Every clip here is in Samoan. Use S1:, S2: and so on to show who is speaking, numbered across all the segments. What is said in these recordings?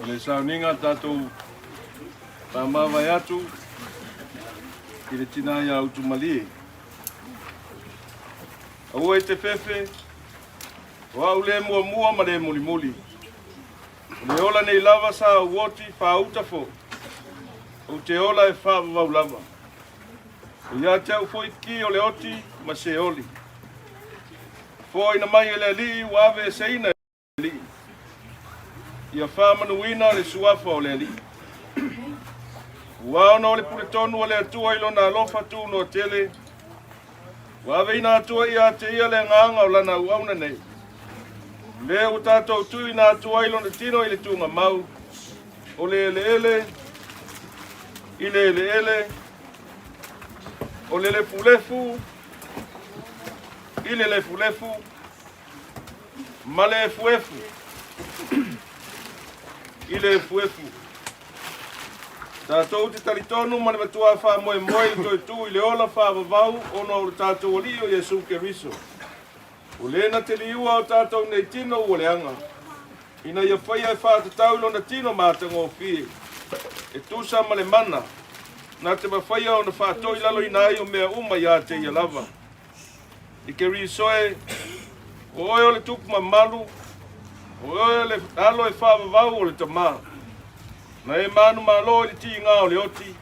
S1: O le sauniga tatou faamavae atu i le tina ia Utumalie. Aua e te fefe, o au le muamua ma le mulimuli. O le ola nei lava sa ou oti faauta foi. Ou te ola e faavavau lava. O ia te au foi ki o le oti ma se oli. Foaina mai e le Alii ua ave eseina e le Alii. Ia faamanuina le suafa o le Alii. Ua ona o le puletonu a le Atua i lona alofa tunoa tele, ua aveina atu ai ia te ia le agaga o lana auauna nei. O lea ua tatou tuuina atu ai lona tino i le tuugamau. O le eleele i le eleele, o le lefulefu i le lefulefu, ma le efuefu i le efuefu. Tatou te talitonu ma le matuā faamoemoe i le toe tu i le ola faavavau ona o le tatou Alii o Iesu Keriso. O le na te liua o tatou nei tino ua leaga, ina ia faia e faatatau i lona tino matagofie, e tusa ma le mana, na te mafaia ona faatoilaloina ai o mea uma ia te ia lava. I Keriso e, o oe o le tupu mamalu, o oe o le alo e faavavau o le Tamā. Na e manumalo i le tiga o le oti,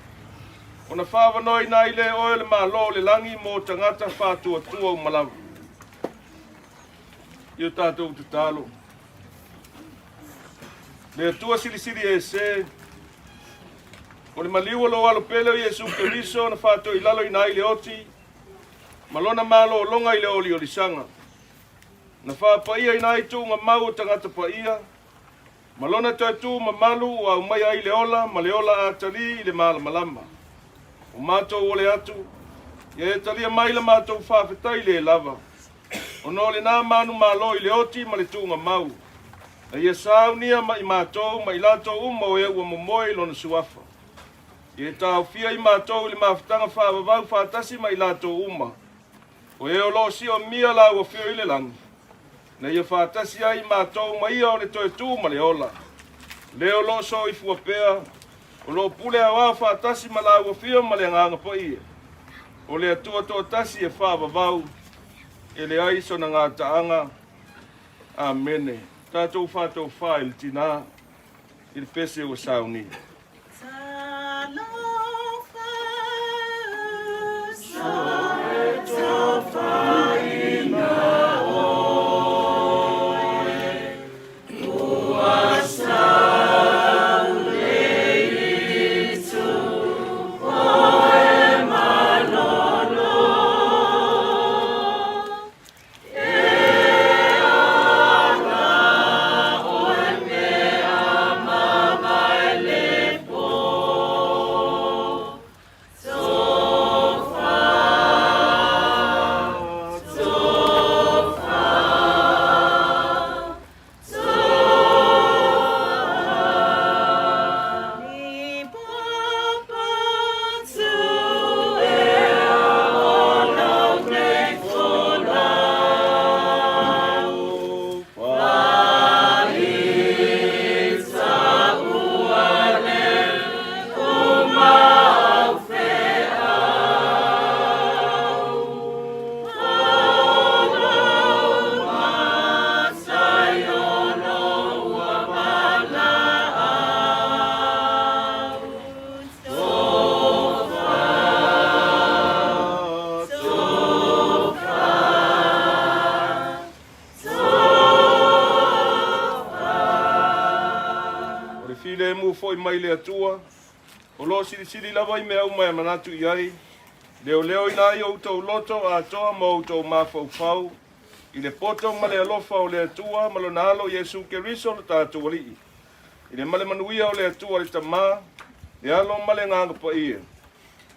S1: ona faavanoaina ai lea e oe o le Malo o le lagi mo tagata faatuatua uma lava. I o tatou tatalo. Le Atua silisili ese, o le maliu o lou alo pele o Iesu Keriso na faatoilaloina ai le oti ma lona malologa i le oliolisaga. Na faapaiaina ai tuugamau o tagata paia, ma lona toe tu mamalu ua aumaia ai le ola ma le ola atalī i le malamalama. O matou ole atu, ia e talia mai la matou faafetai le lava, ona o lena manumalo i le oti ma le tuugamau, na ia saunia ma i matou ma i latou uma o e ua momoe i lona suafa. Ia e taofia i matou i le mafutaga faavavau faatasi ma i latou uma, o e o lo o siomia la ua fio i le lagi, na ia faatasi ai i matou ma ia o le toe tu ma le ola. Le o lo o soifua pea, o lo o pule aoao faatasi ma la ua fio ma le Agaga Paia, o le Atua toatasi e faavavau, e leai sona gataaga. Amene. Tatou faatofā i le tinā i le pese ua saunia. O le filemu foi mai le Atua, o lo o silisili lava i mea uma e manatu i ai, leoleoina ai outou loto atoa ma outou mafaufau i le poto ma le alofa o le Atua ma lona Alo Iesu Keriso lo tatou Alii. I le male manuia o le Atua le Tamā, le Alo ma le Agaga Paia,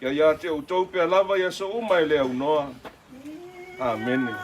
S1: ia ia te outou pea lava i aso uma e le aunoa. Amene.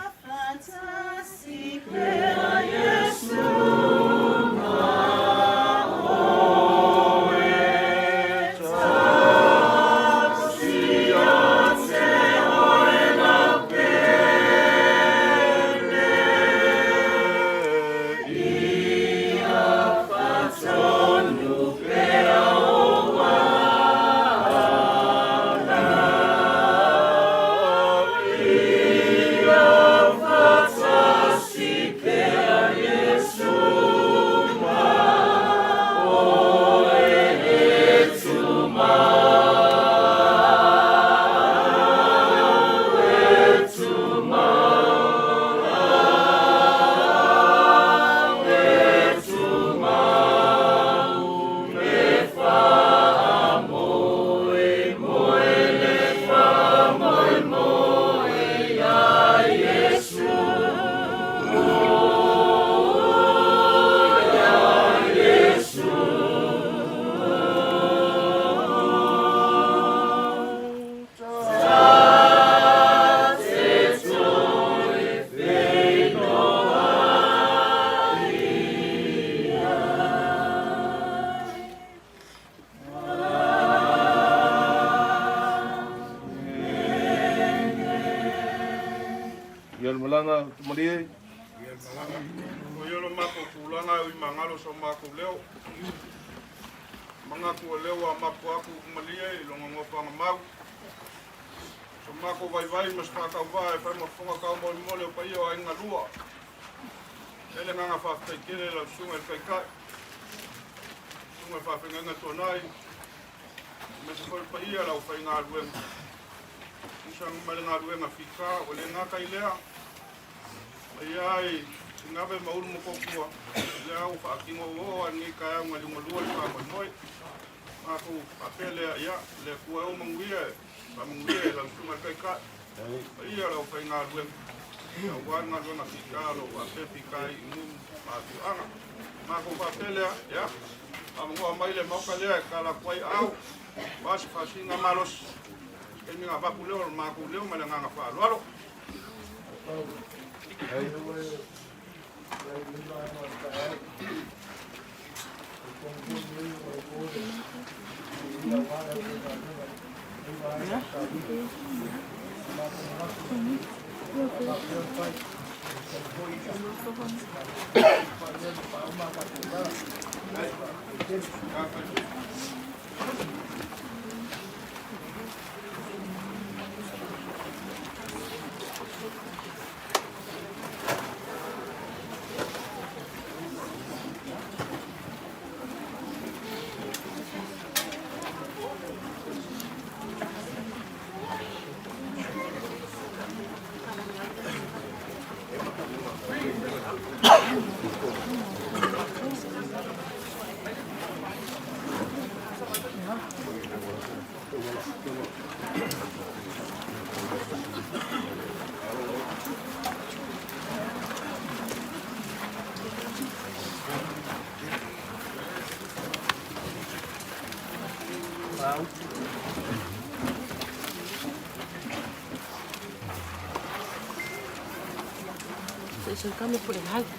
S1: tulaga tumalie. O ia lo matou tulaga e ui magalo so matou leo. Manatu o lea ua mapu atu malie i lona nofoaga mau. So matou vaivai ma se faatauvaa e fai ma fofoga taumolimoli o paia o aiga lua. E le agaga faafetai tele i lau susuga i le Taitai, susuga i le Faafeagaiga Tuanai, aemaise foi le paia o le aufaigaluega. Tusa ma le galuega fita ua le gata i lea, paia ai Sigave ma Ulu ma Topua, lea ua faatino ua oo lava i lenei taeao na liugalua le faamoemoe. Matou faapea lea, ia, le Atua e o manuia, faamanuia i lau susuga i le Taitai, paia o le aufaigaluega, aua le galuega fita o lo o faapea fita ai i nuu ma afioaga. Matou faapea lea, ia, faamanoa mai le Maota lea e tala atu ai aau, aua se faasina malosi, taimi na avatu lea o le matou leo ma le agaga faaaloalo.
S2: Acercamos por el alto.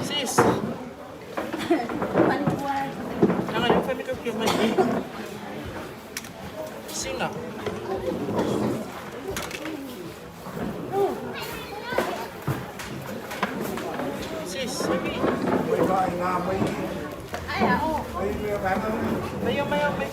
S2: Sis. Singa. Sis. Mayo, mayo, mayo.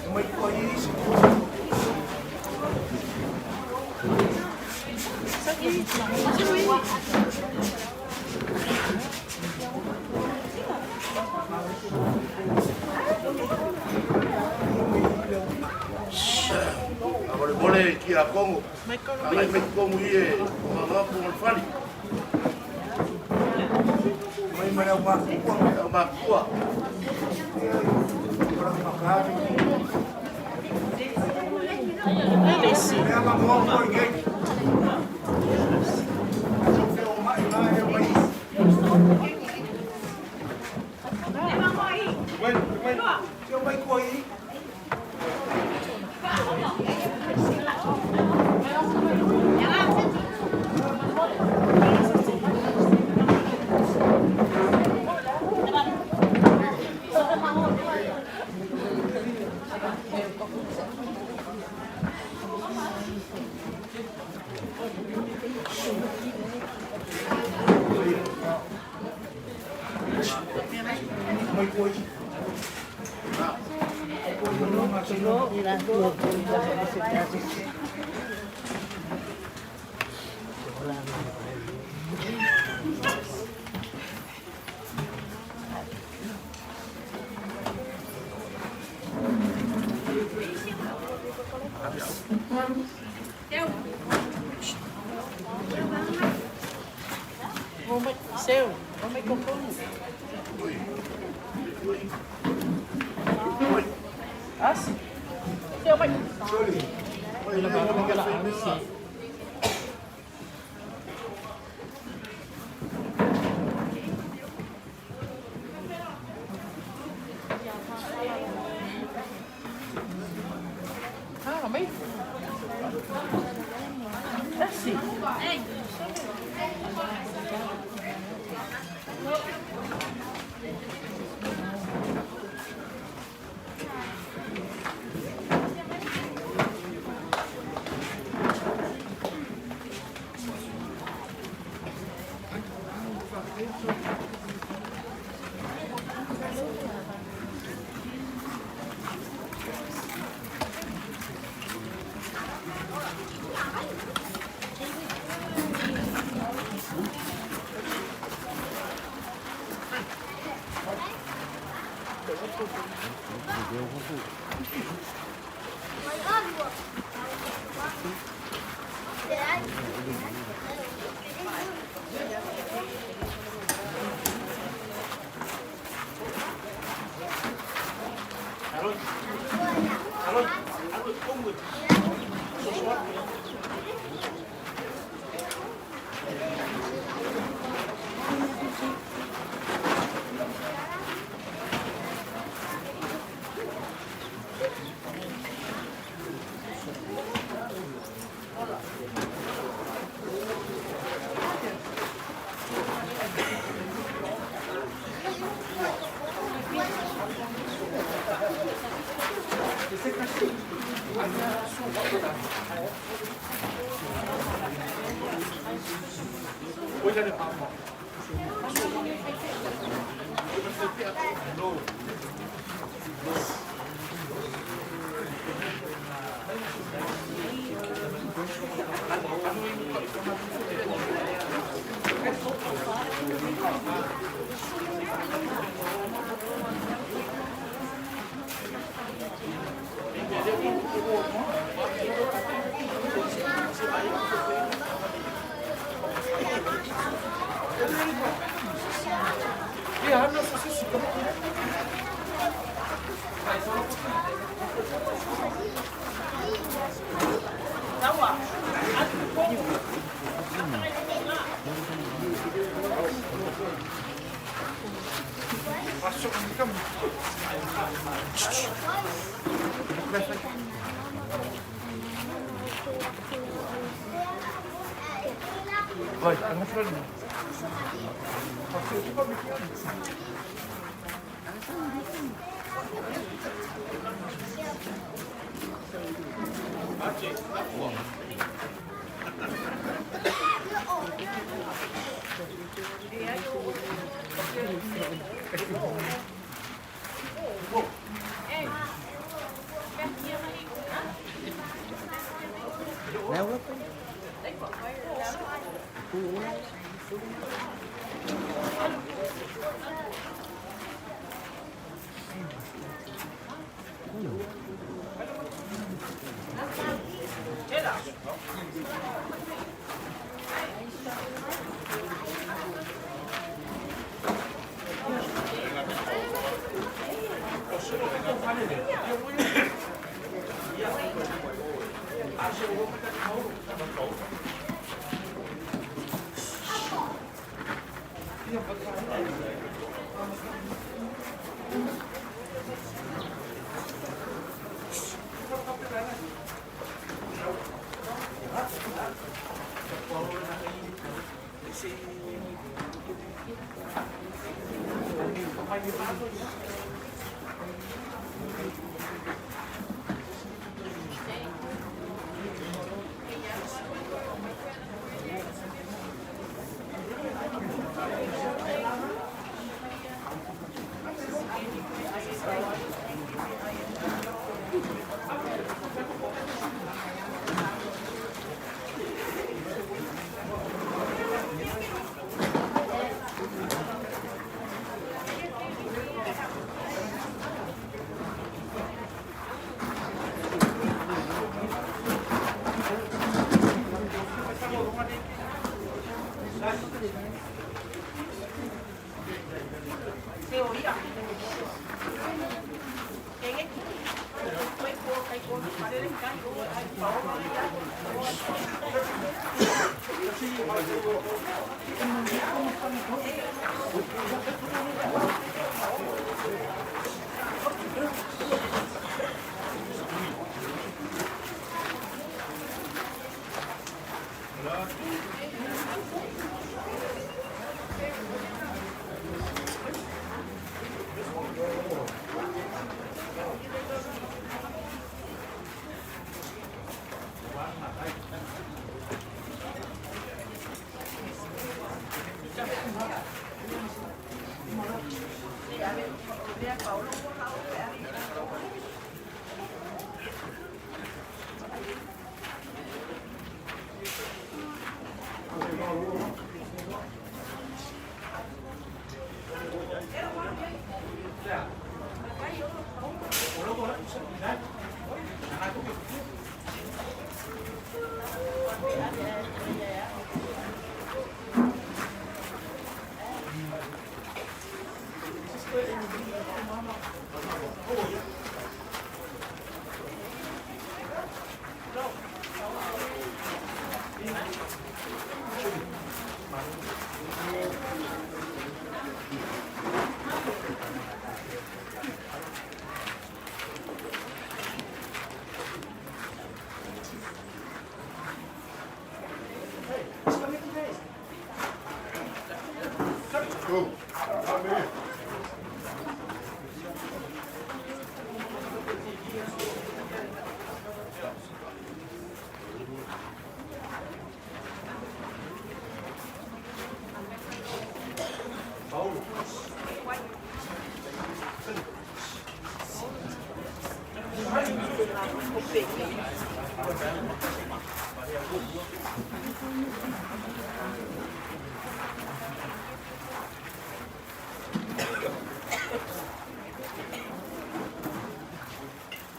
S3: Mole kia Kongo. Alai mai Kongo i e ngā punga le fali.
S4: Mai mai au makua.
S3: Au makua.
S2: Elisi. Seu, o mai kokonu. As. Seu mai. Ah, mai. Asi.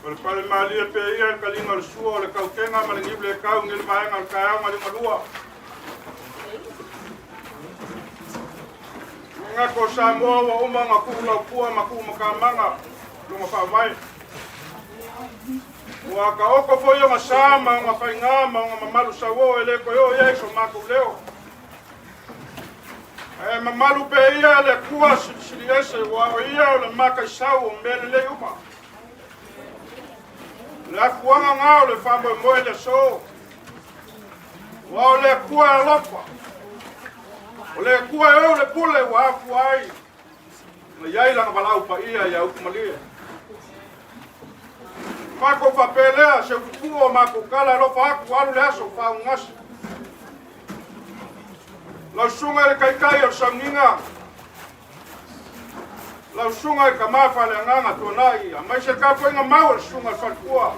S1: O le pale malie pe ia le kaliga o le sua o le kautega ma le niu le kau ni le vaega o le taeao ma le malua. Ngako Samoa ua uma ona tuu laupua ma tuu makamaga lona faavae. Ua taoto foi ona sa ma ona faiga ma ona mamalu sauoo e le toe oo i ai so matou leo. Ae mamalu pea ia le Atua Silisili Ese, aua o Ia o le mataisau o mea lelei uma. Le afuaga na o le faamoemoe i le aso, aua o le Atua e alofa, o le Atua e ou le pule ua afua ai ona i ai lana valaau paia ia Utumalie. Matou faapea lea, se utupu'u o matou tala alofa atu alu le aso faaugasi. Lau susuga i le Taitai o le Sauniga, lau susuga i le Tama Faaleagaga Tuanai, aemaise le tapuaiga mau a le susuga i le Faletua.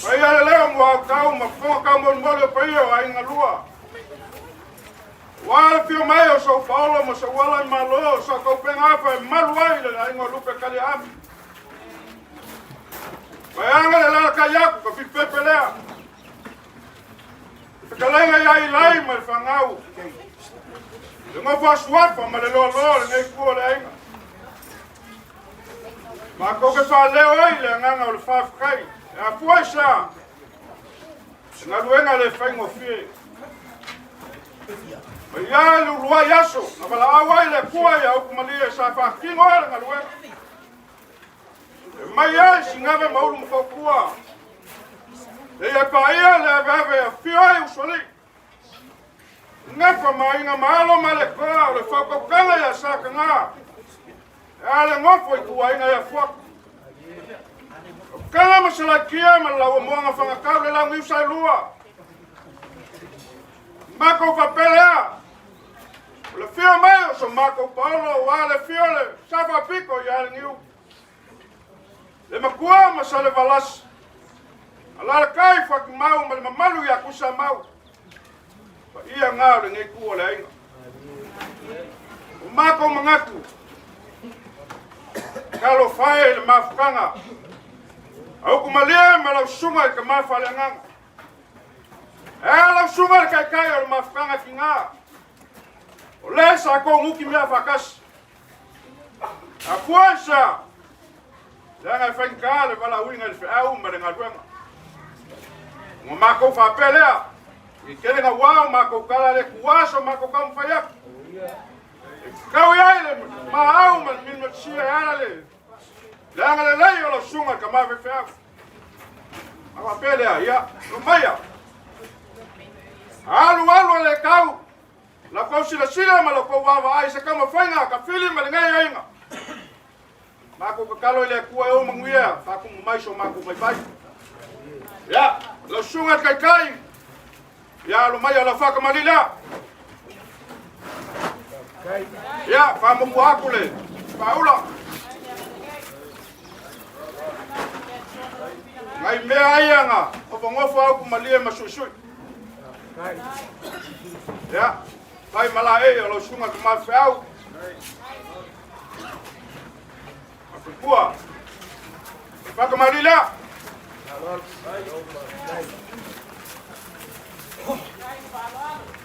S1: Paia le leo muautau ma fofoga taumolimoli o paia o aiga lua. Ua le fio mai o sou paolo ma sou ala i malo, sa taupenga afa e malu ai le aiga o Lupe Kaliaami. Vaeaga le lalakai aku ka filipepe lea. Le fetalaiga ia Ilai ma le fanau. Le nofo asuafa ma le loaloa o lenei itu o le aiga. Matou te faaleo ai le agaga o le faafetai e afua i sa se galuega le faigofie. Mai ia le uluai aso na valaau ai le Atua ia Utumalie sa faatino ai le galuega. E mai ai Sigave ma Ulumotootua. Seia paia le aveave e afio ai Usoalii. Gafa ma aiga ma alo ma le toa o le faautautaga ia Satana e a le nofo i tuaiga ia Fuata. Tautala ma Salaitia ma le lauamoaga fagatau le launiu saelua. Matou faapea lea, o le fio mai o so matou paolo ua le fio le safaapito ia Leniu. Le matua ma Salevalasi, alalatai Fatimau ma le mamalu ia Tuisamau. Paia na o lenei tu o le aiga. O matou manatu, talofa e i le mafutaga, a Utumalie ma lau susuga i le tama faaleagaga. E a lau susuga i le taitai o le mafutaga tiga, o le sa tou nutimea faatasi. Afua i sa, Leaga e faigata le valaauina i le feau ma le galuega. Ona matou faapea lea, i tele gauā o matou tala le tuā so matou taumafai atu. E tau i ai le maau ma le milimatasia e ala le leaga lelei o lau susuga i le tama faifeau. A faapea lea, ia, omaia. Alu alu e le tau, la tou silasila ma la tou vaavaai i se taumafaiga a Kafili ma lenei aiga. Matou tatalo i le Atua e o manuia faatumu mai so matou vaivai. Ia, lau susuga i le Taitai, ia alo mai lau faatamalii lea. Ia, faamuamua atu le faaula. Nai mea ia na nofonofo au kumalie ma suisui. Ia, fai malae o lau susuga tama feau. Mafupua. Faatamalii lea.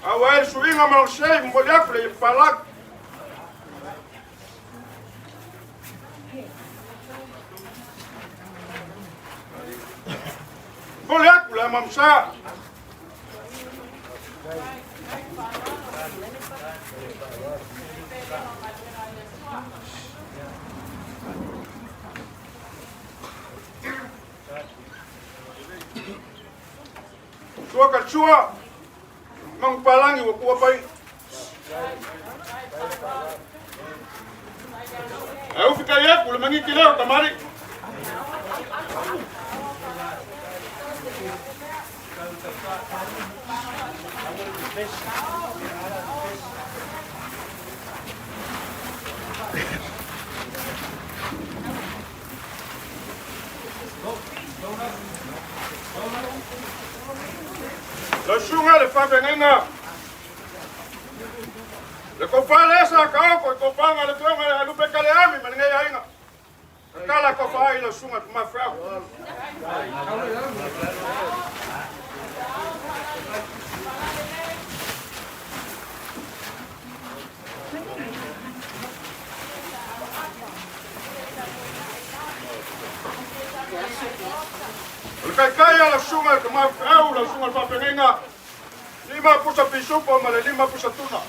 S1: Aua e le suiga ma lona sei, momoli atu le palagi. Momoli atu le amamsa. Sua ka sua, mangupalangi ua kua pai. Ai ufi kai aku le mangiki leo tamari. Lau susuga le faafeagaiga, le tofa lea sa taoto i tofaga le Afioga ia Lupe Kaleami ma lenei aiga. Tatala tofa ai lau susuga Tumafeau. O le taitai a lau susuga i le Tamafeau, lau susuga i le faafeagaiga, 5 pusa pisupo ma le 5 pusa tuna.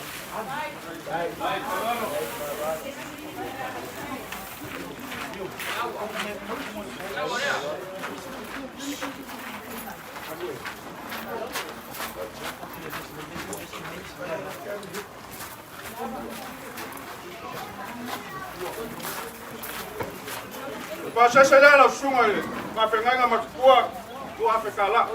S1: O pasese lea lau susuga i le faafeagaiga ma tupua $2,000.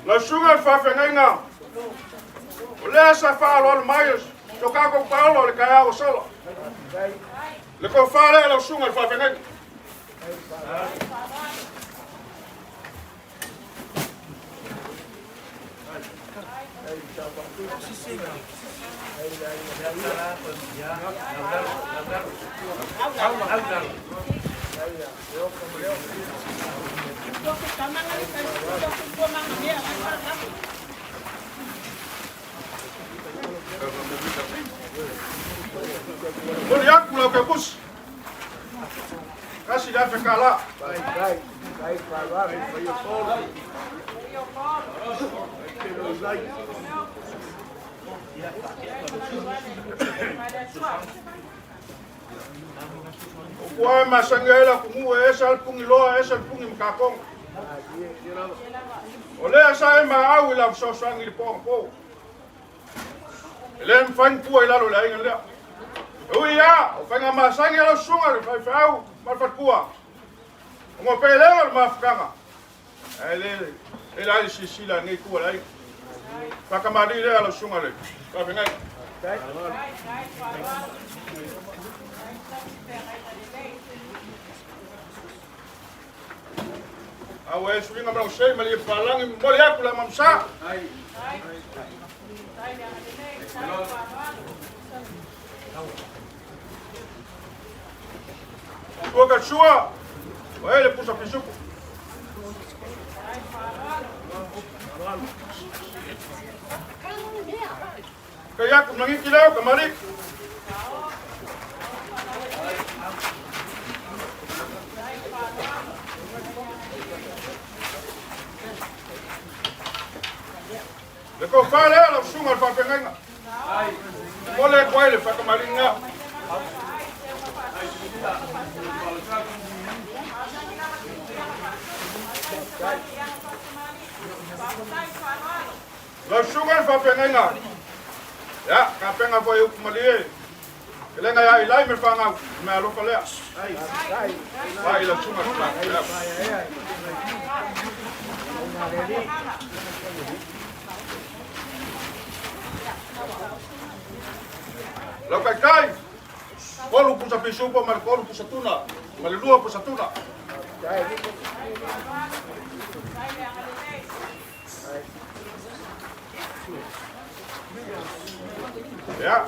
S1: Lau susuga i le faafeagaiga, o lea sa faaaloalo mai so tatou paolo i le taeao ua sola. Le tofa lea lau susuga i le faafeagaiga. Moli atu lau kepusi. $1,000. O kua e masangi ai la kumu e esa le pungi loa, esa le pungi makakonga. O lea sa e maau i la fesoasoani i le pogapo. E le mafai ni pua i lalo i le aiga lea. E ui ia, o faiga masani a lau susuga i le faifeau ma le faletua. O gopelega o le mafutaga, ae le le la le silasila a lenei itu a le aiga. Faatamalii lea lau susuga i le faafeagaiga. Aua e suiga ma lau sei ma le palangi momoli atu le amamsa. Ua ka sua, o ele pusa pisuku. Kai aku nangiki leo kamari. Le ko whale ala usunga le whawhengainga. Mo le koe le whakamaringa. La usunga le whawhengainga. Ya, ka penga foi upu malie. Ke lenga ya ilai me whangau. Me alofa lea. Vai la usunga le whawhengainga. Lau kai kai, kolu pusa pisupo ma le kolu pusa tuna, ma le lua pusa tuna. Ya.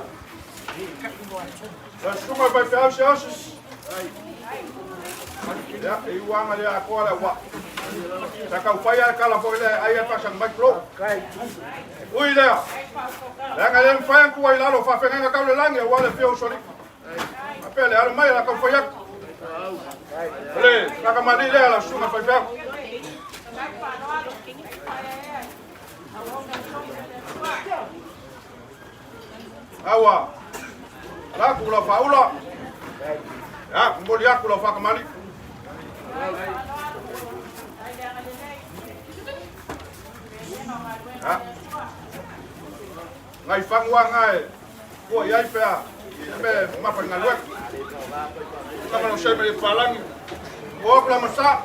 S1: La suma vai pe ausi ausi. Ya, e uanga le akoa le wa. Sa kau whai a kala fo le ai a pasang mai klo. Ui lea. Leaga le mwhai anku ai lalo whawhengainga kau le langi a wale fia usoli. A pea le alo mai la kau whai aku. Le, whakamali lea la sunga whai whai. Awa, la kula whaula. Ya, kumboli aku la whakamali. Ya. Ngai whangua ngai, kua iai pea, me mapa ngā luek. Kama no sei me whalangi. O aku la masa.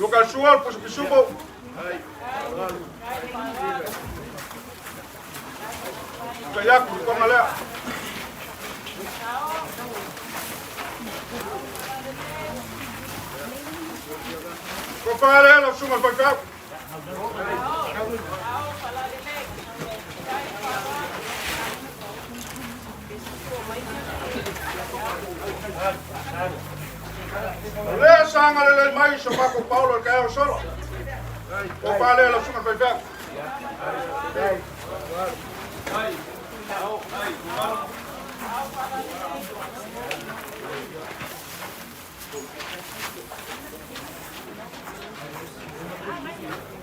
S1: Luka sual pusa pisupo. Kayaku konga lea. Ko whare la sunga whakau. Lea sanga le mai so mako Paulo ka o solo. Ko whare la sunga whakau.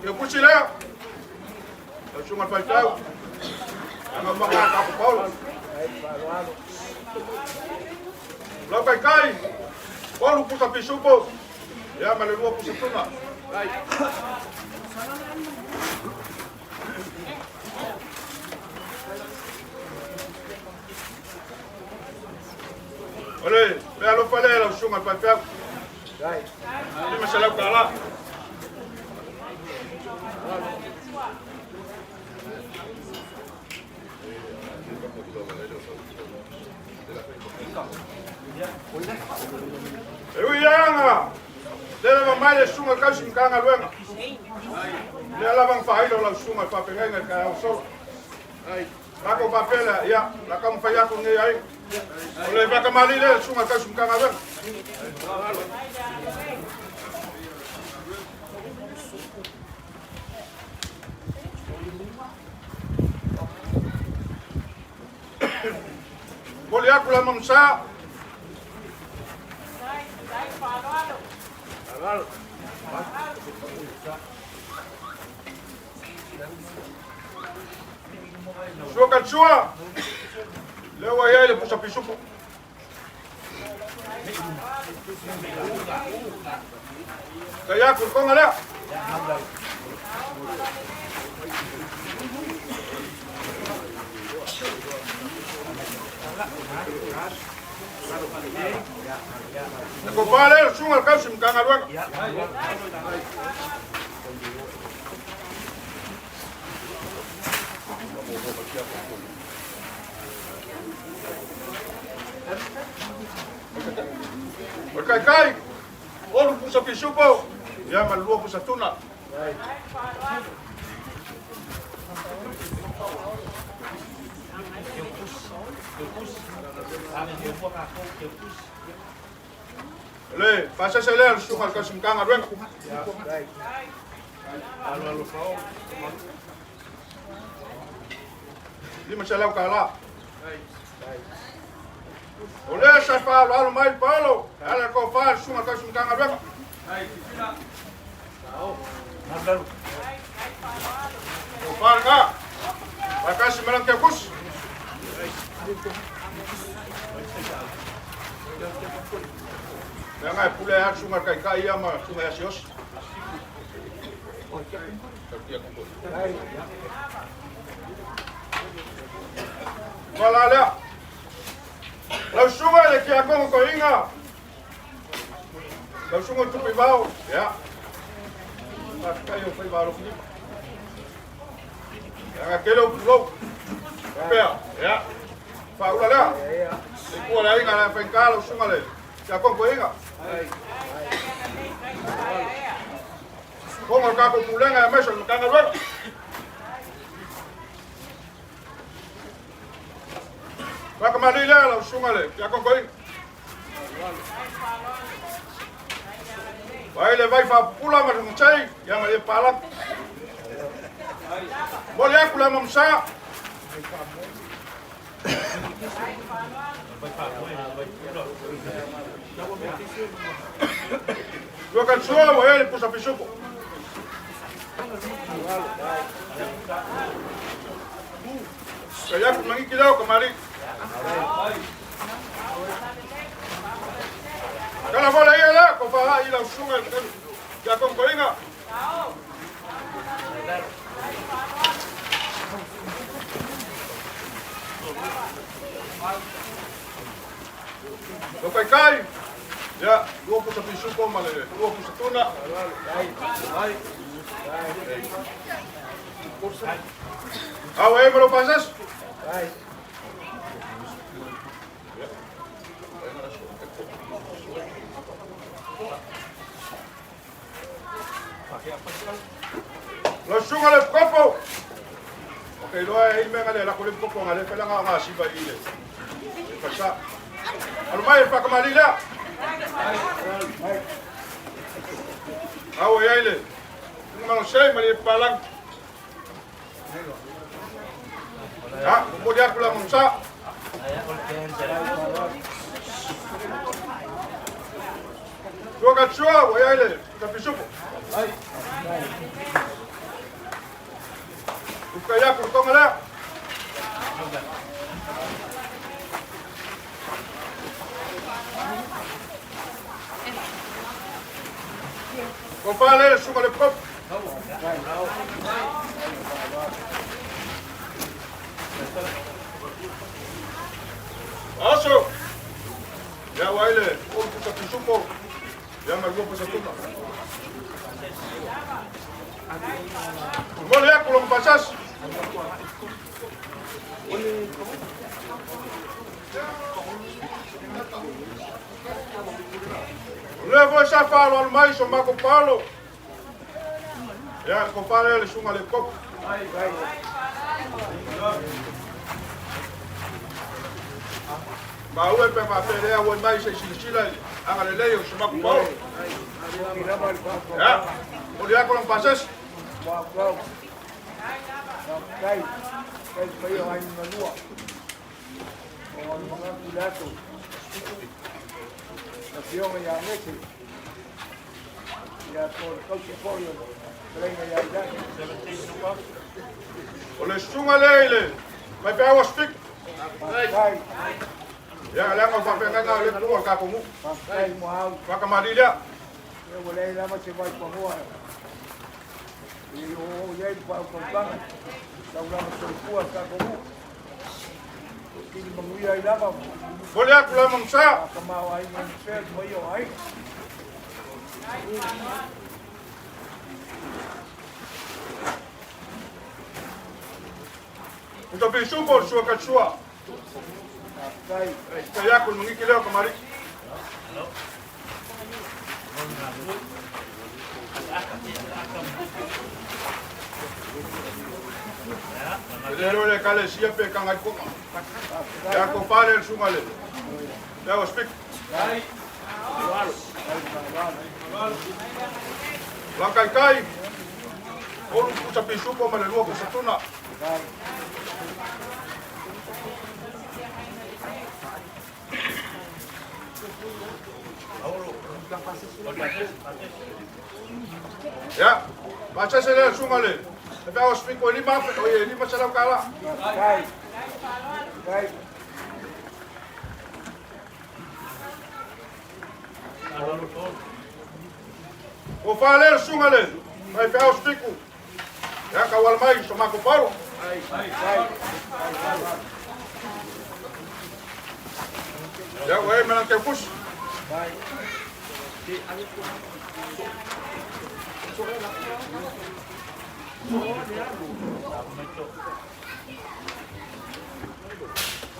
S1: Ia pusi lea. La sunga whakau. Anga maka ka Paulo. Lau kai kai. Kolu pusa pisupo. Ia ma le lua pusa tuna. Ole, pea alofa lea lau susuga le faifeau. $500. E ui anga, le lava mai le susuga kausi ma galuega. Lea lava failo lau susuga le faafeagaiga i le taeao solo. Lako papela, ia, la kamu fai aku nei ai. O le whakamali le susuga kausi ma galuega. Moli aku la mamsa. Sua katsua. Lewa ia le pusa pisupo. Kaya ku konga lea. Ko pale sunga kausi mkanga luenga. O kai kai, olu pusa pisupo, ia malua pusa tuna. Le faasese lea le susuga i le tausi Matagaluega. $500 tālā. O lea sa faaaloalo mai le paolo e ala i le tofa a le susuga i le tausi Matagaluega. Tofa lena, faatasi ma lana teukusi. Leaga e pule ai lava le susuga i le Taitai ia ma le susuga ia Siaosi. Ua la lea. Lau susuga i le Tiakono Toeaina, lau susuga i le Tupuivao, ia, faafetai o faiva alofilima. Leaga tele ou pulou. Faapea, ia, faaula lea. Le tua le aiga le faigata lau susuga le Tiakono Toeaina. Fono le tatou pulega aemaise o le Matagaluega. Faakamalii lea lau susuga le Tiakono Toeaina. Vai le vai faapupula ma le matei, ia ma le palagi. Momoli atu le amamasa. Ua katsua ua i ai le pusa pisupo. Kai aku mangiki leo kamali. Kala vola ia la ko fa i lau susuga ia konkoinga. Lo kai kai. Ia, lua pusa pisupo ma le lua pusa tuna. Au e ma lo pasas. Lau susuga le Kopo. O ke iloa e i mea le lako le kopo nga le fela nga siva i le fasa. Alu mai e whakamali lea. Au e ai le. Tunga malo sei ma le palang. Ha, momoli aku la mamsa. Tua katsua, ua ai le kapisupo. Uka ia ku tonga lea. Ko whale le suka le pop. Aso. Ia ua ai le olu pusa pisupo. Ia ma lua pusa tuna. Momoli aku lo pasas. O lea foi sa faaaloalo mai so mako palo. Ia ko fale le suga le kopo. Ma ue pe faapelea ua mai se silasila i le agalelei o so mako palo. Ia, momoli aku lo pasas. O le susuga lea i le faifeau Aso Fika. Ia, leaga o faafeagaiga o le pua o le tatou nuu. Faakamalii lea. Momoli atu le manusa. Uta pisupo o le sua katsua. Kai aku le mangiki lea o kamali'i. E le iloa le ekalesia pe kagaikona. Ia ko fale le susuga le Lea ua speak. Lau kaikai, olu pusa pisupo ma le lua pusa tuna. Ia, pasese lea suga le. Le fea o speak o lima afe, o e 500 kala. O fale le suga le. Mai fea o speak. Ia, ka wala mai, so mako paulo. Ia, ua e melang ke pusi.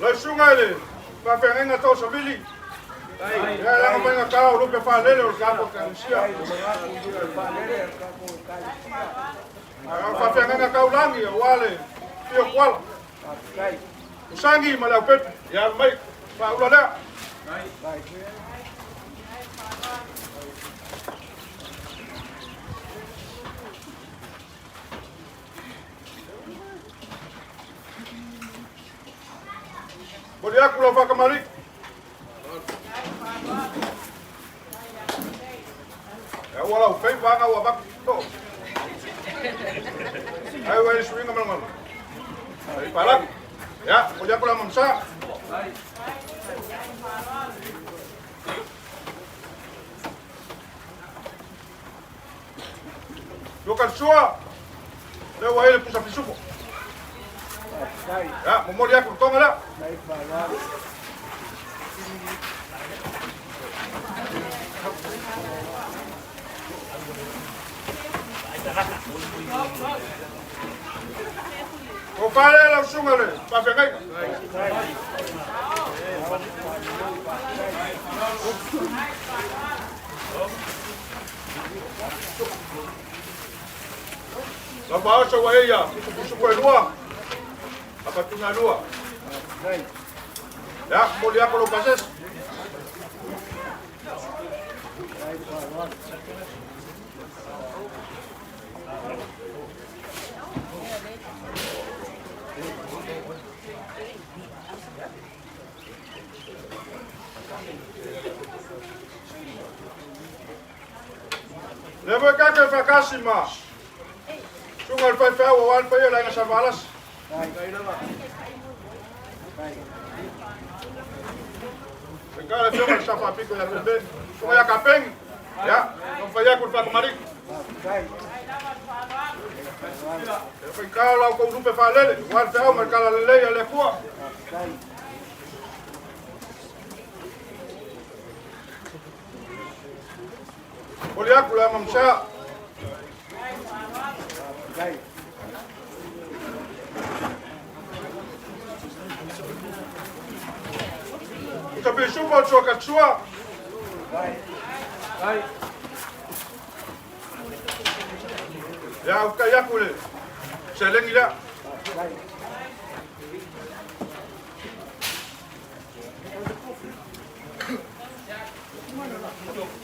S1: Lau suga i le faafeagaiga tau savili. Ia laga mai ga o lupe faalele o le tatou Ekalesia. Faafeagaiga taulagi aua le fia kuala. Usangi ma le aupepe. Ia alu mai faaula lea. Moli aku lau whakamari. E ua lau fei wanga ua vaki to. Ai ua suinga malangalo. Ai palaki. Ya, moli aku lau mamsa. Loka sua. Le ua ele pusa pisupo. Ya, momoli aku tonga la. O fale lau suga le faafeagaiga. Lau faaoso ua eia pusupusupu e lua. Apatuna lua. Ya, momoli aku lau pasese. Le voi kake whakasi ma. Sunga le whaiwhau o wan paia lainga sa valas. Ka le fionga le sa whapiko ia pepe. Sunga ia kapengi. Ya, no whai aku le whakamariki. E whai kao lau kou lupe whalele. Wan whau ma le kala lelei a le kua. Oli aku le amamsa. Uta pisupo o katsua. Ya uka yaku le. Selengi la.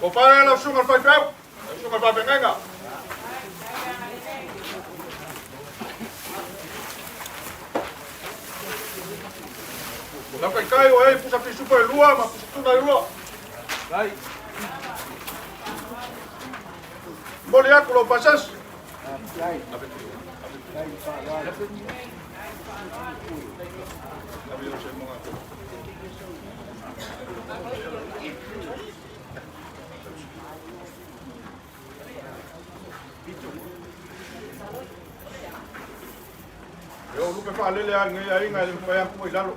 S1: O pare la sunga fai fau. Sunga fai pengenga. Lau kai kai o ei pusa pisupo e lua ma pusa tuna e lua. Moli aku lau pasas. Yo lupe faalele a ngai aiga i le mafai aku i lalo.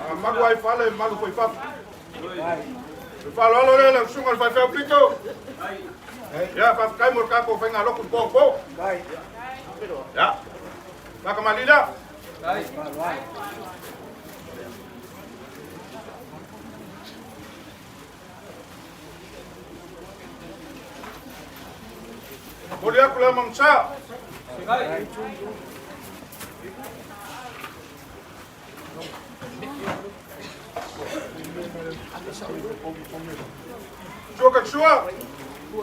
S1: A malu ai fale malu foi fafo. Le faaaloalo lea le susuga le faifeau pito. Ia faafetai mo le tatou faigalotu i po. Ia. Fakamalila. Moli aku le mamsa. Sua ka sua.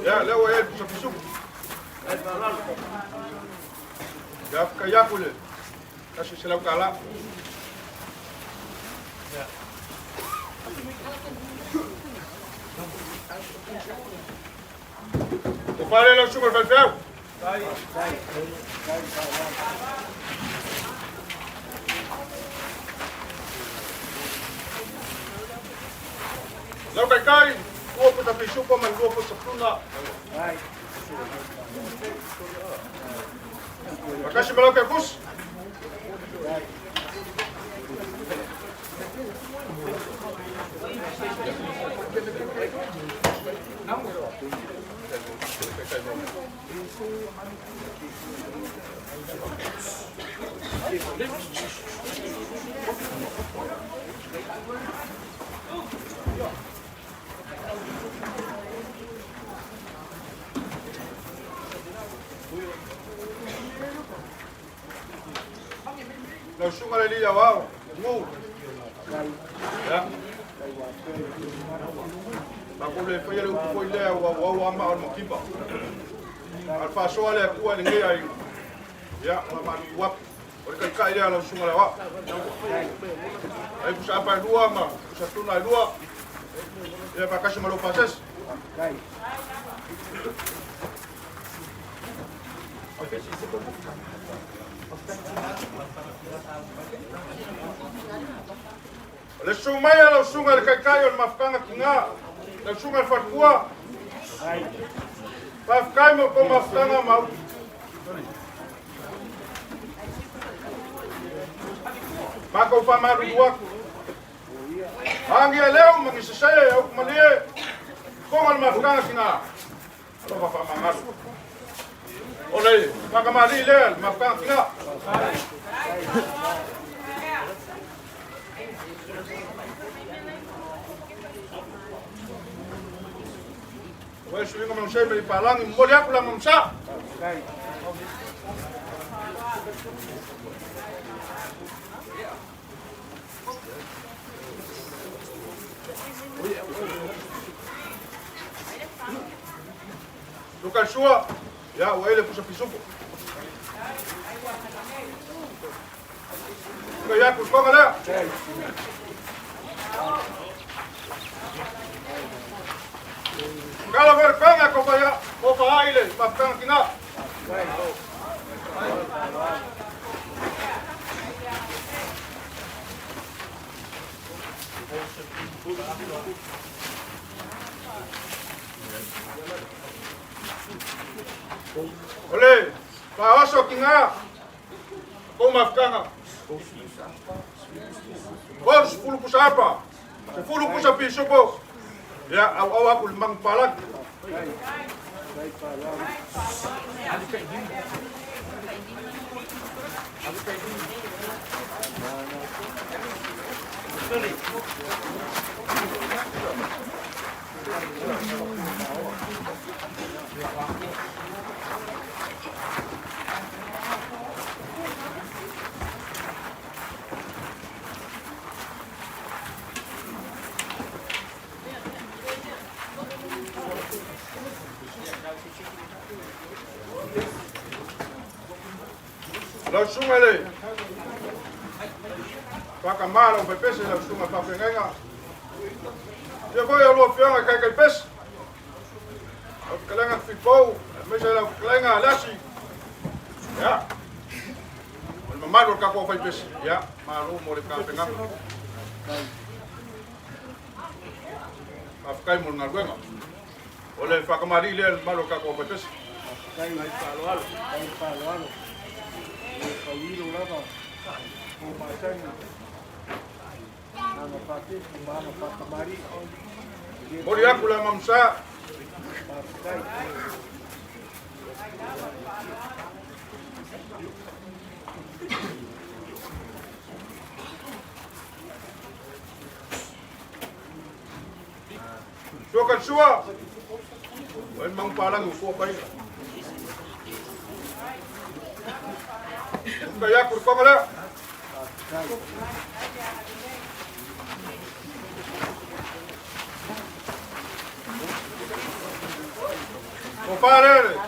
S1: Ya, leo e pusa pisu. Ya ka ya kule. Ka se lau kala. O pare lau sugar fel. Lau kai kai, ua pusa pisu pa man ua pusa tuna. Makasi malau kai kus. Lau sunga le lia wao. Ngu. Ya. Mako le whaia le upu lea wa wa ama o makipa. Alfa soa le kua le ngai ai. Ya, ma ma wap. O le kai kai lea lau sunga le wa. Ai pusa apa lua ma, pusa tuna lua. Ya pa kasi malo pases. Le sumaya lau sunga le kai kai o le mafukanga ki ngā. Lau sunga le whatkua. Whafkai mo ko mafukanga mau. Mako whamaru duaku. Hangi a leo mangisasaya e au kumalie. Konga le mafukanga ki ngā. Alofa whamangaru. Ole, whakamari lea le mafukanga ki ngā. Oe suinga mau sei mei palangi moli aku la mamsa. Lukal sua, ya oe le pusa pisupo. Kaya ku konga la. Kala ver konga ko pa ya, ko pa aile, pa kanga kina. Ole, pa oso kinga. Ko mafkanga. Bos fulu pusapa. Se fulu pusa pisopo. Ya, au au aku limang palak. Lau sunga le. Whakamara o pepese lau sunga whawhengainga. Ia foi au lua fianga kai kai pese. Au whakalenga whipou, mesa lau whakalenga alasi. Ia. O le mamalu o le kakoa whai pese. Ia, maru mo le whakawhengainga. Whawhakai mo le ngaluenga. O le whakamari lea le mamalu o le kakoa whai pese.
S4: Kai palo alo. Kawilo lava o matani na pate ma na patamari
S1: Mori aku la mamsa Sua ka sua. Oi mang palang upo pa ina. Kaya kurpa kala. Tofa lea le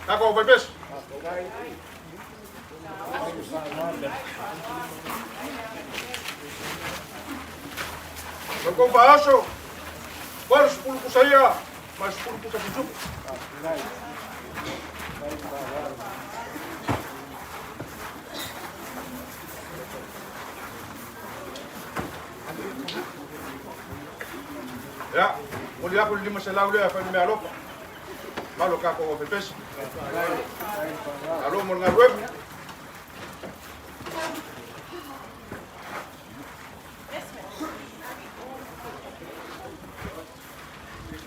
S1: tatou faipesi. Lo kou faaoso, 30 pusa ia, ma le 10 pusa fisupu. Ia, moli aku le 500 lea fai mea alofa. Malo kako o pepesi. Alo mo le galuega.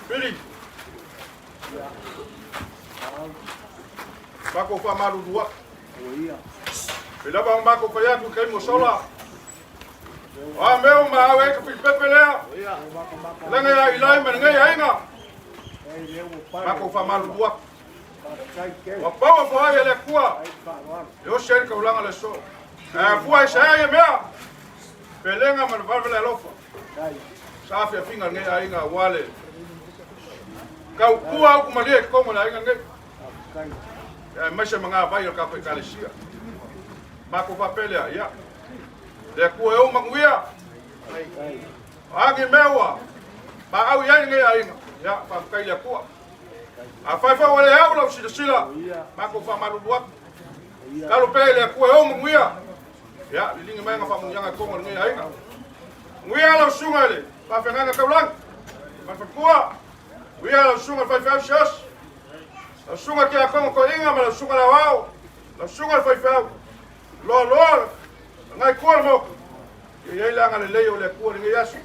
S1: Pili. Mako fa malu dua. Pe lava o mako fa yaku kai mo sola. A meo ma au e ka pepe lea. Langa ya ilai ma ngai ainga. Mako fa malu dua. Wa pawa fo ai le kua. E o seri ka ulanga le so. E fua e sa e mea. Pelenga ma le valve le alofa. Sa afia finga ngai ainga wale. Kau kua au kumalie kongo le ainga ngai. E mai se manga vai o ka koe kalesia. Mako fa pelea, ia. Le kua e o manguia. Agi meua. Ma au iai ngai ainga. Ia, fa kai le kua. A fai fa wale au lau sila sila. Mako fa malulu aku. Kalo pe le kua e o manguia. Ia, lilinga mai nga fa mungianga kongo ngai ainga. Nguia lau sunga le. Fa fenganga kaulang. Ma fa kua. Nguia lau sunga fai fai sios. Lau sunga kia kongo ko inga ma lau sunga lau au. Lau sunga le fai fai. Loa loa. Ngai kua le moko. Ia iai le aga lelei o le Atua i lenei aso.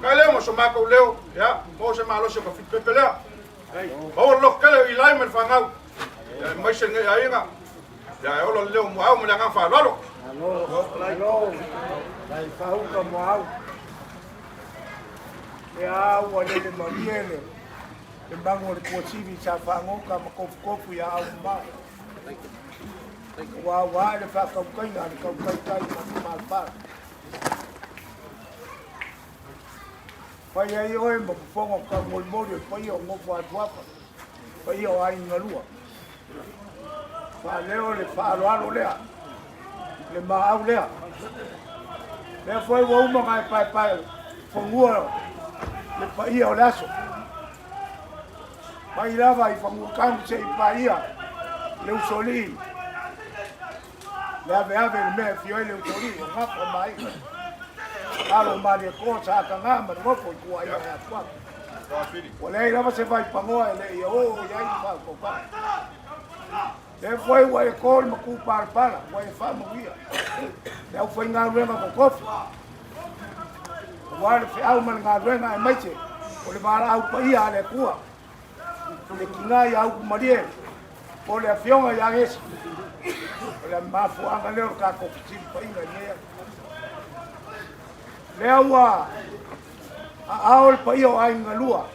S1: Kai leo ma so makou leo, ia, maua se malosi o ka fitu pepe lea. Maua le loto tele o Ilai ma le fanau. Ia, e maise lenei aiga. Ia, e ola le leo o Muaau ma le agaga faaaloalo.
S4: Malo, malo, lai fahuka moau. E a ua lele malie le le magu o le kuasivi sa faagoka ma kofukofu ia au mamao. Ua ua le faakaukaiga a le kaukaikai ma le malapala. Fai ai oe ma fofoga o kaumolimoli o le paia o nofo atuafa, paia o aiga lua. Faaleo le faaaloalo lea, le maau lea. Lea foi ua uma ona e paepae fanua le paia o le aso. Mai lava i Fanuatanu seia paia le usoalii, le aveave i le mea e afio ai le usoalii o Gafa ma Aiga. Alo o Malietoa sa ataga ma le nofo i tua ia Atuala. Ua leai lava se vaipanoa e le i oo i ai le faatautaga. Lea foi ua e to le matupalapala, ua e faamanuia le aufaigaluega totofi, aua le feau ma le galuega aemaise o le valaau paia a le Atua i le tina ia Utumalie po o le afioga ia Iesu. O le mafuaaga lea o le tatou fesilafaiga i lenei aso. Lea ua aao le paia o aiga galua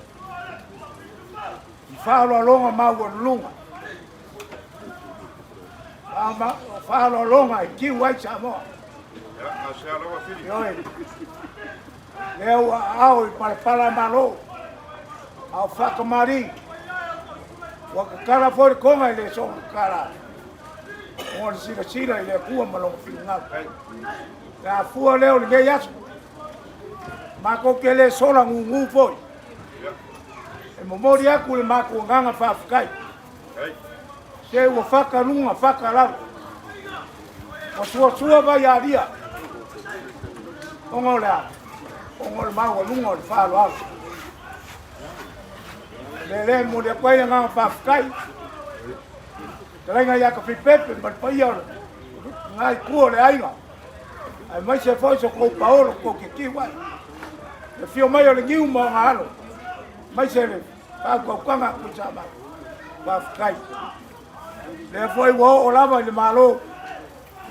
S4: i faaaloaloga maualuluga, faaaloaloga e tiu ai Samoa. Ioe, lea ua aao i palapala malo, a o faakamali, ua tatala foi le toga i le soona tatala, ona o le silasila i le Atua ma lona finagalo. Le afua lea o lenei aso, matou te le sola gugu foi. E momoli atu le matou agaga faafetai. Se ua fata luga fata lalo. Ua suasua vai alia. Ona o le a? Ona o le maualuga o le faaaloalo. Le lea e momoli atu ai le agaga faafetai. Fetalaiga ia Tafipepe ma le paia o lena itu o le aiga, aemaise foi so tou paolo tou te tiu ai. Le afio mai o le niu ma ona alo, aemaise le faautautaga a Tuisamau. Faafetai. Lea foi ua oo lava i le Malo,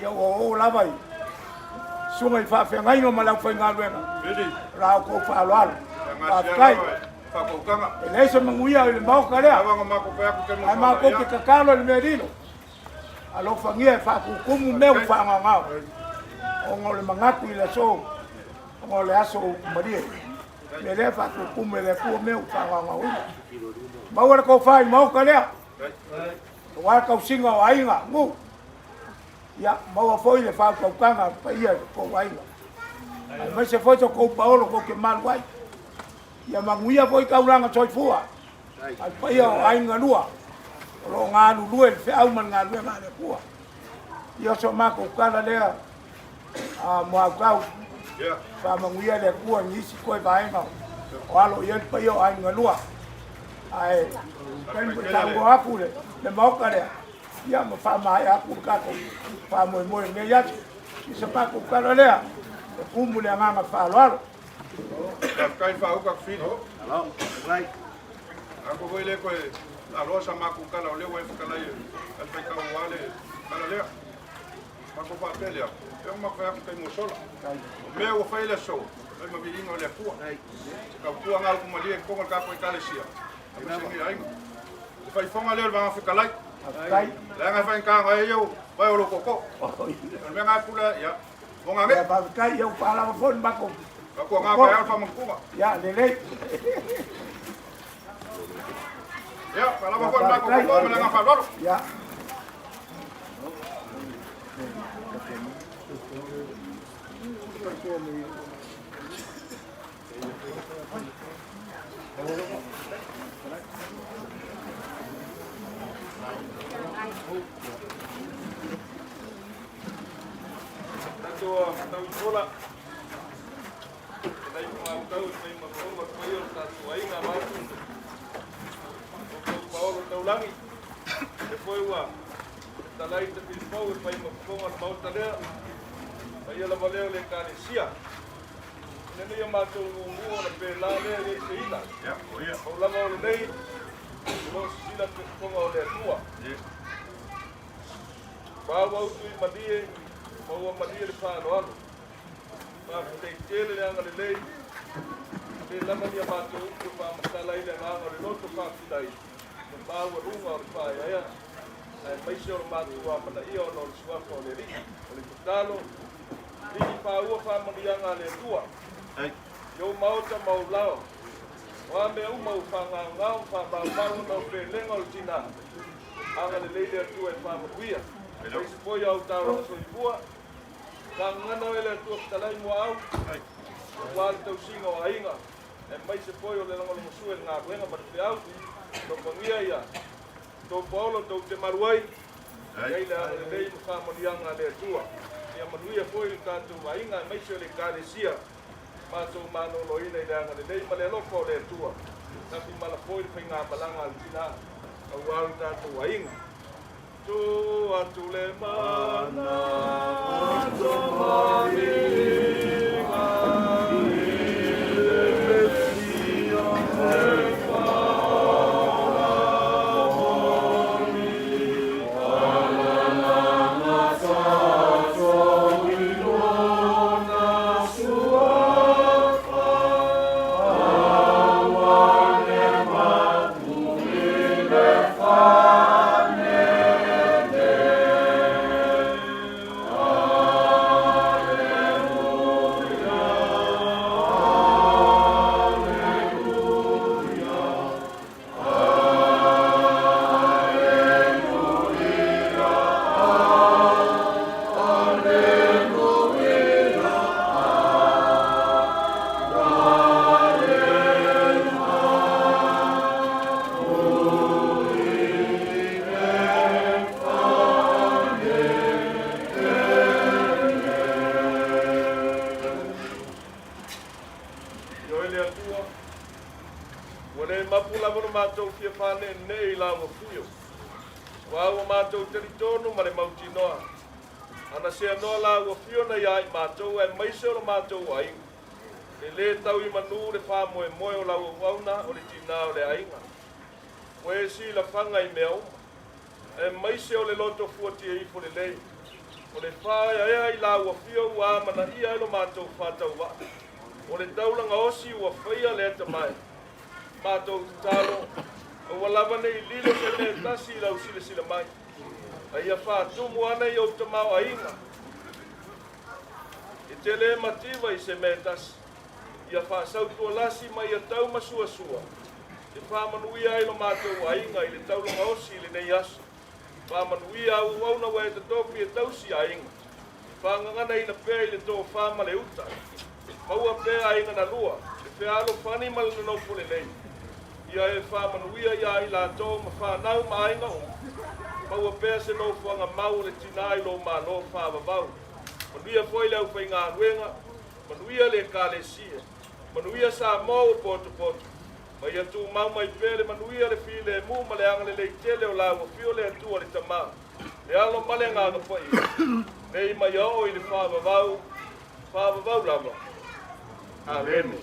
S4: ia ua oo lava i susuga i faafeagaiga ma le aufaigaluega, o la outou faaaloalo. Faafetai. E leai se manuia i le Maota lea, ae matou te tatalo i le mea lilo, alofagia e faatutumu mea ua faagaogao, ona o le manatu i le aso, ona o le aso malie. Mea lea faatupumu e le Atua mea ua faagaogaoina. Maua le tofa i le Maota lea, aua le tausiga o aiga, nuu. Ia, maua foi le faautautaga a le paia i lo outou aiga, aemaise foi so outou paolo tou te malu ai. Ia manuia foi taulaga soifua a le paia o aiga lua o lo o galulue i le feau ma le galuega a le Atua. Ia, o so matou tala lea a Muautau, faamanuia le Atua i nisi toe vaega o alo i ai le paia o aiga lua. Ae taimi foi saunoa atu le Maota lea, ia ma faamaea atu le tatou faamoemoe i lenei aso. I se matou tala lea, e tumu le agaga faaaloalo.
S1: Faafetai faauka Fili. Ako foi le koe aloa sa matou tala o lea ua e fetalai e alifai ua le tala lea. Matou faapea lea, e o matou fai atu taimi ua sola. O mea ua fai le aso, fai ma viiga o le Atua. Se tautua ngā upu malie i totonu o le tatou Ekalesia, aemaise ni aiga. Le faifoga lea o le Vaega Fetalai. Leaga e faigata ai ia vai o lo koko. O le mea ngā pula, ia, mo ngā
S4: mea. Faafetai, ia ua faalava foi le matou.
S1: Matua ngā kai al whamantuga.
S4: Ia, lelei.
S1: Ia, faalava foi le matou koko ma le agaga faaaloalo.
S4: Ia.
S1: Tatou tau i fola. Nai mautau e fai ma fola pai o tatou aiga matu. O tau paolo taulangi. E foi ua talai te filipau e fai ma fofoga le maota lea. Paia lava lea o le Ekalesia. Ina nei o matou muamua ona pēlā lea i ai se ila. Pau lava o lenei, o lo o sisila te fofoga o le Atua. Maua utu i malie, maua malie le faaaloalo. Faafetai tele le agalelei, le lava ni a matou upu e faamatala ai le agaga o le loto faafilai, le maualuga o le faaeaea, aemaise o le matou amanaia ona o le suafa o le Alii. O le tatalo, lii paua faamanuiaga a le Atua i ou maota ma ou lao, o a mea uma ua faagaogao ma faamaumau ona o pelega o le tina, agalelei le Atua e faamanuia. Aemaise foi o au taulaga soifua, Fagagana oe le Atua fetalai muaau, aua le tausiga o aiga, aemaise foi o le lagolagosua i le galuega ma le feau. Alofagia ia tou paolo tou te malu ai, i ai le agalelei ma faamanuiaga a le Atua. Ia manuia foi le tatou aiga aemaise o le Ekalesia, matou maloloina i le agalelei ma le alofa o le Atua. Tafi mala foi le faigamalaga a le tina aua lo tatou aiga. Tu atu le mana tomaniga i le Mesia e whakamoni. Alalanga tatou i lona suafa, aua ne mapu i le fanene. Aleluia, aleluia, aleluia, aleluia. Ioe le Atua, ua le mapu lava lo matou fia faaneenee i la ua fuio. Aua ua matou talitonu ma le mautinoa, ana seanoa la ua fio na ia i matou aemaise o lo matou aiga. E lē tau i manū le faamoemoe o lau auauna o le tinā o le aiga. Ua e silafaga i mea uma, aemaise o le loto fuatia ifo lelei, o le faaeaea i lau afio ua amanaia ai lo matou faatauvaa. O le taulaga osi ua faia le atamai. Matou tatalo, aua lava ne i lilo se mea e tasi i lau silasila mai, a ia faatumu ana i ou tamaoaiga. E te le mativa i se mea e tasi. Ia faasautualasi ma ia taumasuasua e faamanuia ai lo matou aiga i le taulaga osi i lenei aso. Faamanuia au auauna ua e totofi e tausi aiga. Faagaganaina pea i le tofa ma le uta. Maua pea aiga na lua, le fealofani ma le nonofo lelei. Ia e faamanuia ia i latou ma fanau ma aiga uma. Maua pea se nofoaga mau o le tinā i lou Malo faavavau. Manuia foi le aufaigaluega, manuia le Ekalesia, manuia Samoa ua potopoto. Ma ia tumau mai pea le manuia, le filemu ma le agalelei tele o lau afio le Atua le Tama, le Alo ma le Agaga Paia, nei ma ia oo i le faavavau, faavavau lava. Amene.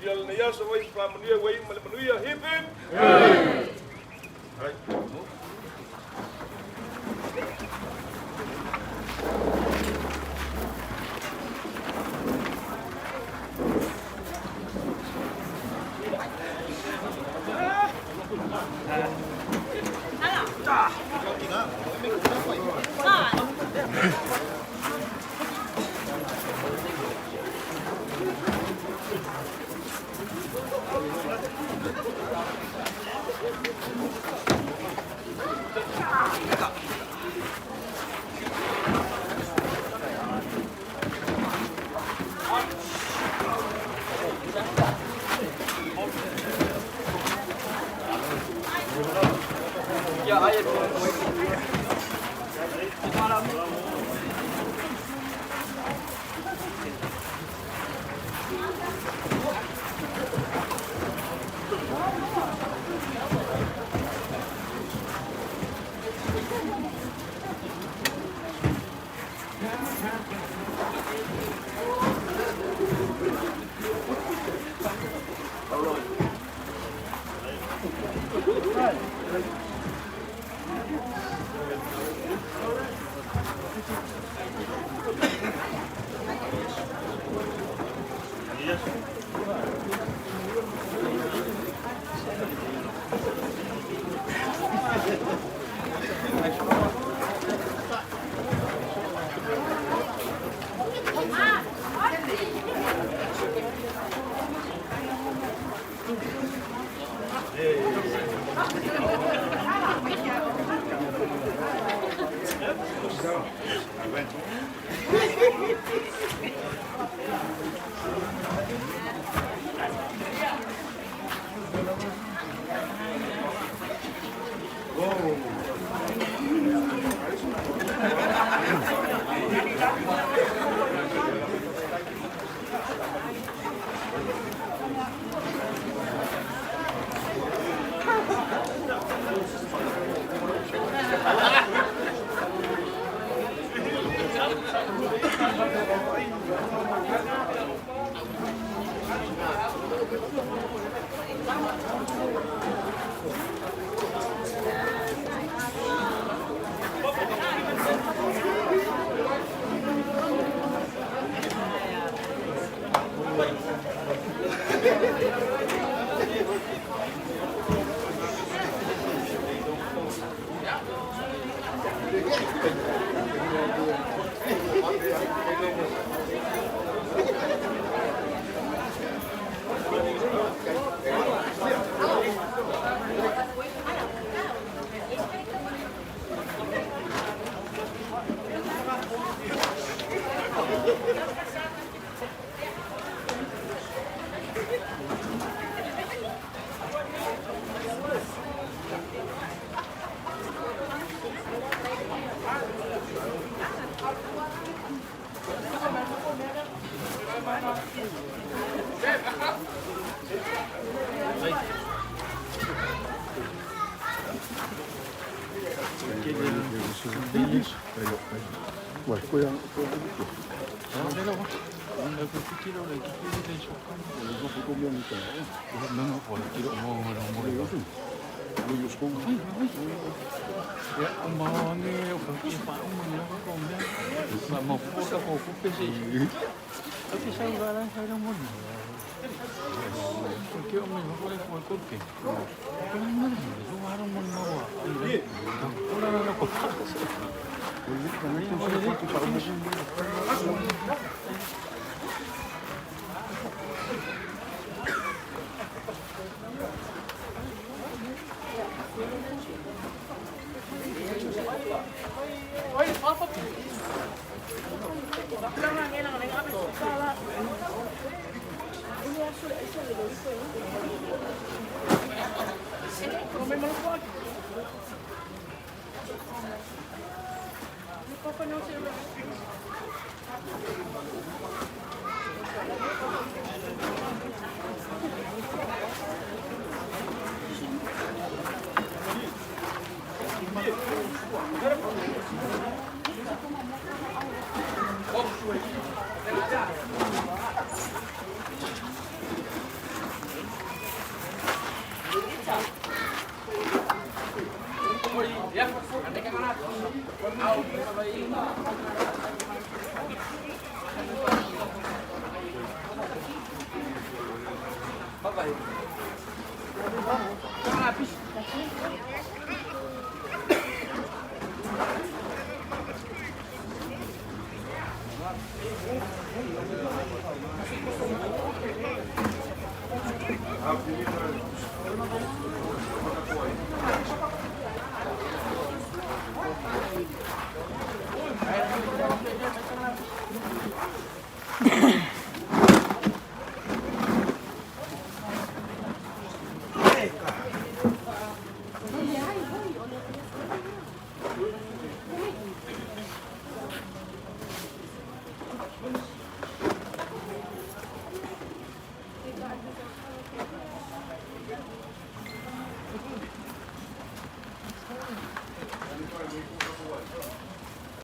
S1: Ia lenei aso vai faamanuia ua iu ma le manuia. Hip hip! Ai.